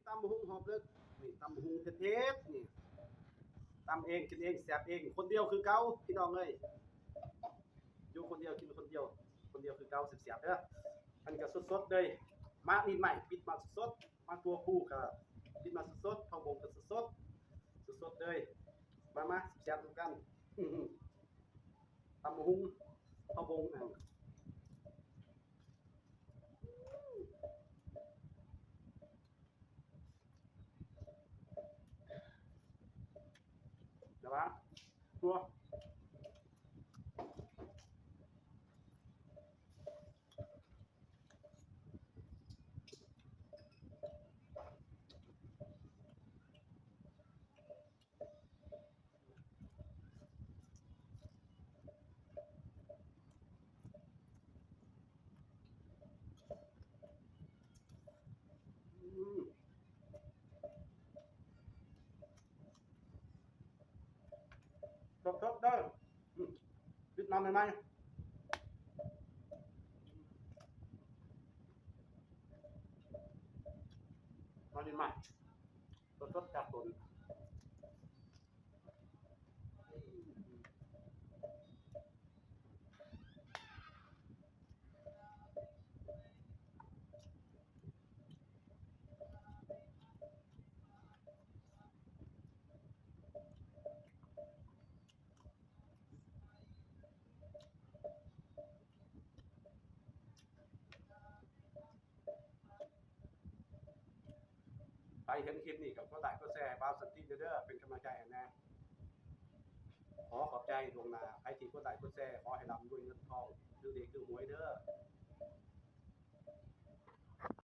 ຕຳບັກຫຸ່ງຮອບເລິກ ນີ້ຕຳບັກຫຸ່ງເຜັດໆ ນີ້ ຕຳເອງ ກິນເອງ ແຊບເອງ ຄົນດຽວຄືເກົ່າ ພີ່ນ້ອງເອີຍ ຢູ່ຄົນດຽວ ກິນຄົນດຽວ ຄົນດຽວຄືເກົ່າ ແຊບໆ ເດີ. ອັນນີ້ກໍສົດໆ ເລີຍ ໝາກມີດໄມ້ ບິດມາສົດໆ ໝາກຖົ່ວພູກໍບິດມາສົດໆ ຜັກບົງກໍສົດໆ ສົດໆ ເລີຍ. ມາ ມາ ແຊບໆ ນຳກັນ ຕຳບັກຫຸ່ງ ຜັກບົງ ອັນ ລະຫວ່າງ ຕົວ ອືມ ສົດໆ ເດີ ອືມ ບິດມາໃໝ່ໆ ມາໃໝ່ໆ ສົດໆ ຈາກຕົ້ນ. ໃຜເຫັນຄລິບນີ້ກໍກົດໄລ້ກົດແຊໃຫ້ບ່າວສັນຕິເດີ ເປັນກຳລັງໃຈໃຫ້ແດ່. ຂໍຂອບໃຈລ່ວງໜ້າ ໃຜທີ່ກົດໄລ້ກົດແຊ ຂໍໃຫ້ລ່ຳລວຍເງິນທອງ ຖືກເລກຖືກຫວຍເດີ.